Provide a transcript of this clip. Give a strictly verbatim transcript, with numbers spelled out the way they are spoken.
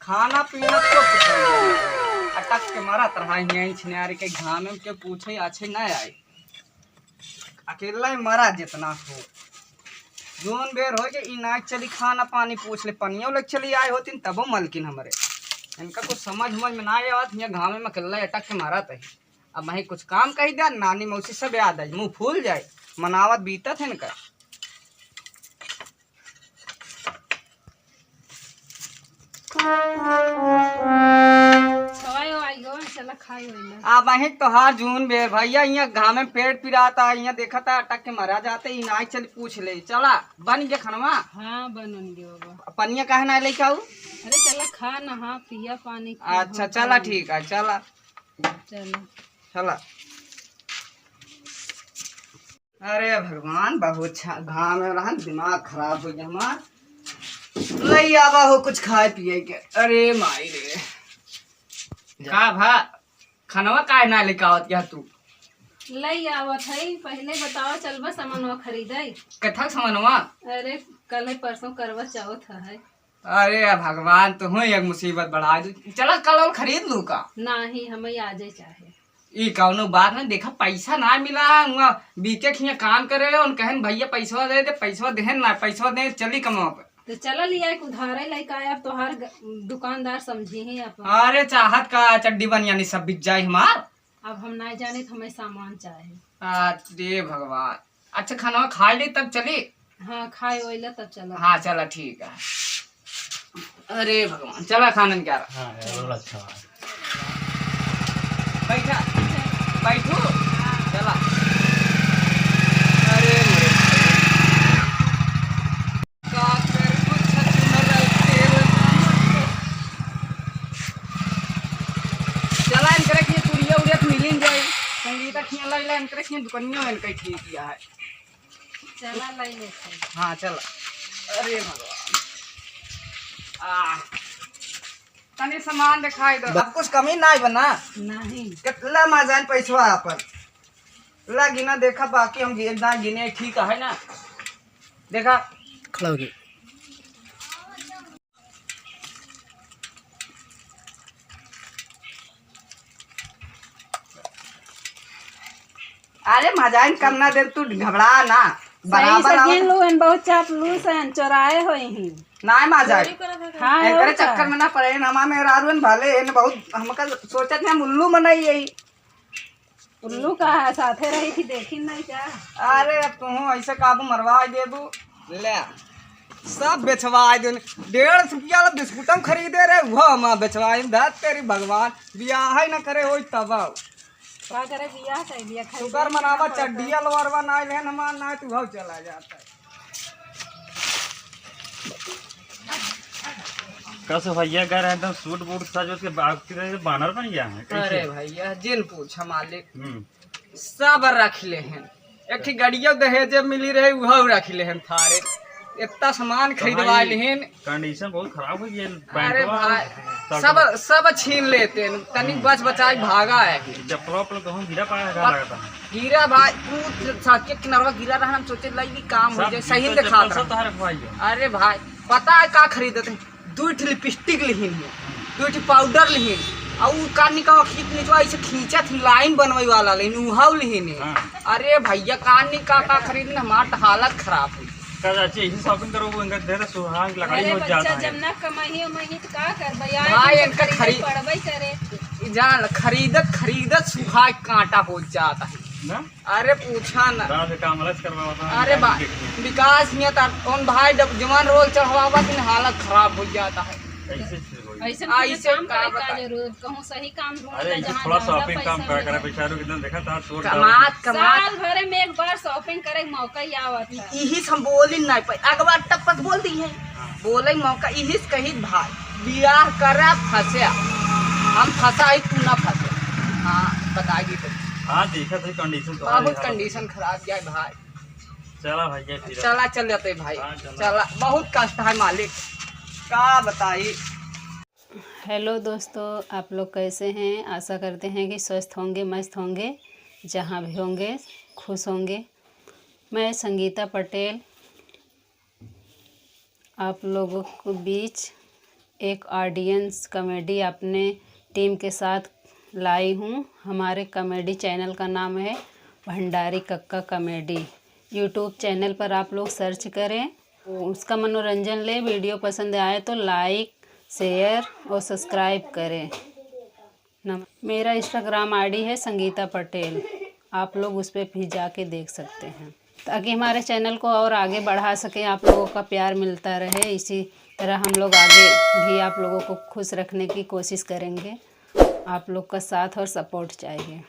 खाना पीना तो कुछ नहीं। अटक के मरत रहा हियाँ छिनारी के घामे में, के पूछे अच्छे ना आए। अकेला ही मरा जितना हो। जोन बेर हो के ई ना चली खाना पानी पूछ ले, पनियो ले चली आए होतीन तबो मलकिन हमरे। इनका कुछ समझ उमझ में ना आवत, हियाँ घामे में अकेला अटक के मरत है। अब वहीं कुछ काम कही दे, नानी मौसी सब याद आई, मुँह फूल जाए, मनावत बीतत है इनका। खवाई वाई हो, चला खाई वाई ला। अब वहीं तोहार जून बे भैया, इहाँ घामे में पेट पिराता, इहाँ देखता अटक के मरा जाते, ई नाई चल पूछ ले। चला, बन गया खनवा? हाँ, बन, बन गया बाबा। पनिया काहे ना लेके आऊ? अरे चला खा, नहा, पिया पानी, खा, अच्छा, हाँ, चला, खा। ठीक है, चला। चला। चला। अरे भगवान, बहुत छा-, घाम में रहन, दिमाग खराब हो गया हमार। लई आवा हो कुछ खाए पिए के। अरे माई रे। का भा, खनवा काहे ना लेके आवत गया तू? लई आवत है, पहले बताओ, चलबा सामानवा खरीदे? कथक सामानवा? अरे, कल है परसों करवा चौथ है। अरे भगवान, तुहूँ एक मुसीबत बढ़ा दू। चला, कल और खरीद लू का? नाही, हमें आजे चाहे। ई कौनो बात ना, देखा, पैसा ना मिला, हुआ बीके खिया काम करे, उन कहन, "भैया, पैसवा दे दे।" पैसवा देहन ना, पैसवा दे, चली कमाओ पे। तो चला लिया, एक उधारे लेके आया, अब तोहार ग-, दुकानदार समझी ही अपन। अरे, चाहत का चड्डी बनियानी सब बिक जाए हमार। अब हम ना जाने तो हमें सामान चाहे। अरे भगवान, अच्छा, खाना खा ले तब चली। हाँ, खाए ओइला तब चला। हाँ, चला, ठीक है। अरे भगवान, चला खानन क्या रहा। हाँ, यार, बड़ा अच्छा है। बैठा, बैठू, चला। अरे मेरे भाई। का कर कुछ सुनल तेल। चला, इनकरे के चूड़िया उड़िया तो मिलिन जाई। संगीता खिया लइला, इनकरे के दुकनिया इनके ठीक है। चला लई लेते हैं। हाँ, चला। अरे भगवान। आ, तनी सामान दिखाई दो। अब कुछ कमी ना बना। नहीं। कितना मजा आइन पैसवा आपन। ला गिना देखा, बाकी हम गिन-, ना गिने, ठीक है ना? देखा। खड़ा हो गया। अरे मजाइन कम ना दे, तू घबरा ना। सही बराबर से आवत गिन लू, एन बहुत चापलूस हैं, चोराए होई ही। ना मजाइन। हाँ, एकरे और का? चक्कर में ना पड़े, नमा मेहरारू एन भले, एन बहुत हमका सोचत है, हम उल्लू मनई यही। उल्लू का है, साथे रही थी, देखी नहीं क्या? अरे, अब तुहूँ ऐसे काबू मरवा देबू। ले, सब बेचवा दे। डेढ़ सौ रुपया वाला बिस्कुट हम खरीदे रहे, वो हम बेचवा दे। तेरी भगवान, बियाह ही ना करे होई तब। का करे बियाह से, बियाह खरीदे शुगर ही ना मनावा, पड़ता। चड्डिया लोअरवा ना लेन हमार, ना तू हो चला जाता है। कस भैया कह रहे हैं, एकदम सूट बूट सज उज के बाग की तरह से बानर बन गया है, कैसे? अरे भैया, जिन पूछा मालिक, हम्म। सब रख ले हैं। एक ठी गड़िया दहेज मिली रहे, उहो रख ले हैं थारे। इतना सामान खरिदवा कहाँ ये लेहिन। Condition बहुत खराब हो गई है, अरे पैंटवा भाई, तक सब, सब छीन लेते हैं, तनी हम्म। बच बचाई भागा है। चप्पल वप्पल कहूँ गिरा पाया है, का पर लगता है? गिरा भाई, ऊ सड़क के किनारवा गिरा रहा, हम सोचे लाई कि काम हो सब जाए, सही जूता दिखा चप्पल रहा। सब तोहरे भाई है। अरे भाई, पता है का खरीदत है? दू ठी lipstick लिहिन है, दू ठी powder लिहिन, और ऊ का निकावा खींच निचवा ऐसे खींचत ही, line बनवे वाला लिहिन, उहाव लिहिन है। हाँ। अरे भैया, का निका का खरीदन, हमार तो हालत खराब हो। का चाची, यही shopping करो, वो इनका दे दे, सुहाग लकड़ी अरे हो बच्चा, जाता है। जब ना कमाई उमाई तो का करबे? आए भाई, तो इनका खरीदे खरी-, पड़बे करे। जान, खरीदत खरीदत सुहाग कांटा हो जाता है। ना? अरे पूछा ना। दादा से काम अलग से करवावा था, अरे बा-, देखिए। विकास हियाँ ता कौन भाई, जब जवान रोल चढ़वावा, तो हालत खराब हो जाता है। ऐसे से होई। ऐसे ऐसे काम का करे का बताई? जरूरत? कहूँ सही काम ढूंढ अरे, ले, इनसे जहाँ थोड़ा ज्यादा shopping काम पैसा करा, मिले। करा, बेचारू कितना देखा था, तोड़ कमात, ताड़। कमात। साल भरे में एक बार shopping करे के मौका ही आवत है। यही से हम बोली नहीं पाई, अगवा टप्पत बोल दी है। हाँ। बोले मौका यही से कही भाई, बियाह करा फंसे, हम फंसा ही तू ना फंसे। हाँ, बता दी तो। हाँ, देखा था condition तो बहुत है। Condition खराब जाए भाई। चला भैया, फिर चला, चल जाते भाई। हाँ, चला। चला, बहुत कष्ट है मालिक, का बताई। हेलो दोस्तों, आप लोग कैसे हैं? आशा करते हैं कि स्वस्थ होंगे, मस्त होंगे, जहाँ भी होंगे खुश होंगे। मैं संगीता पटेल आप लोगों के बीच एक ऑडियंस कॉमेडी अपने टीम के साथ लाई हूँ। हमारे कॉमेडी चैनल का नाम है भंडारी कक्का कॉमेडी। यूट्यूब चैनल पर आप लोग सर्च करें, उसका मनोरंजन लें। वीडियो पसंद आए तो लाइक, शेयर और सब्सक्राइब करें। नम-, मेरा इंस्टाग्राम आईडी है संगीता पटेल, आप लोग उस पर भी जाके देख सकते हैं। ताकि हमारे चैनल को और आगे बढ़ा सकें, आप लोगों का प्यार मिलता रहे, इसी तरह हम लोग आगे भी आप लोगों को खुश रखने की कोशिश करेंगे। आप लोग का साथ और सपोर्ट चाहिए।